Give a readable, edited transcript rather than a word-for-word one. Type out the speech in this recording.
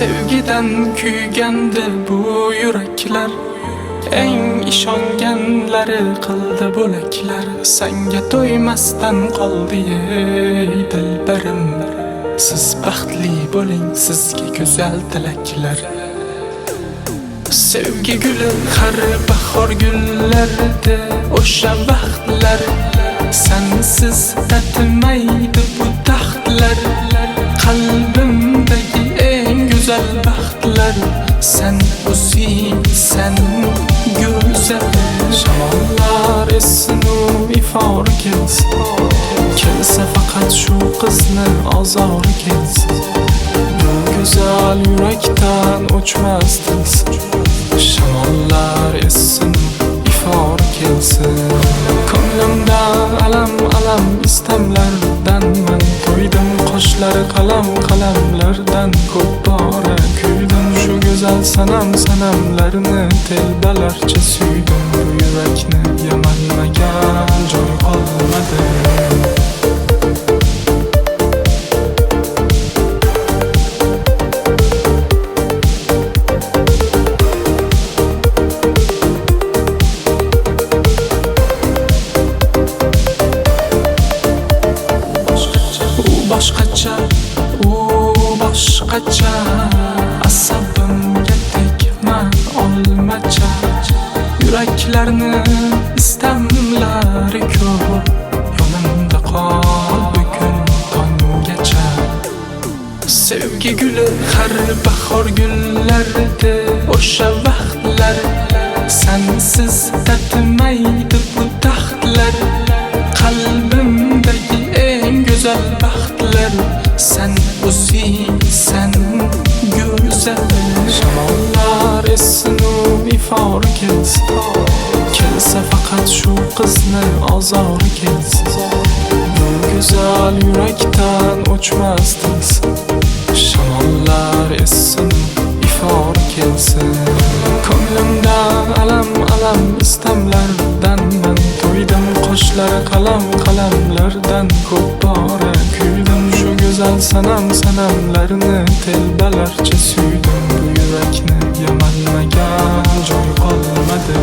Sevgidan kuygandi bu yuraklar, eng ishonganlari qildi bo'laklar. Sanga to'ymasdan qoldi ey dilbarim, siz baxtli bo'ling, sizga go'zal tilaklar. Sevgi guli har bahor gullardi o'sha vaqtlar, sensiz tatmaydi bu taxtlar. Qalbimdagi eng go'zal baxtlar, sen o'zingsan go'zal. Shamollar essin-u ifor kelsin, kelsa faqat shu qizni ozori kelsin. Bu go'zal yurakdan o'chmas tilsin, shamollar essin ifor kelsin. Ko'nglimda alam alam istamlardan man to'ydim, qoshlari qalam qalamlardan ko'p bora kuydim. Shu go'zal sanam sanamlarni telbalarcha suydim. Bu yurakni yamanmagan joy qolmadi. Boshqacha, u boshqacha, asabimga tegma olmacha. Yuraklarni istamlari ko'p, yonimda qol bugun tonggacha. Sevgi guli har bahor gullardi o'sha vaqtlar, sensiz tatmaydi bu taxtlar. Qalbimdagi eng go'zal baxtlar, sen o'zingsan go'zal. Shamollar essin-u ifor kelsin, kelsa faqat shu qizni ozori kelsin. Bu go'zal yurakdan o'chmas tilsin, shamollar essin ifor kelsin. Ko'nglimda alam alam istamlardan man to'ydim, qoshlari qalam qalamlardan ko'p bora kuydim. Shu go'zal sanam sanamlarni telbalarcha suydim. Bu yurakni yamanmagan joy qolmadi.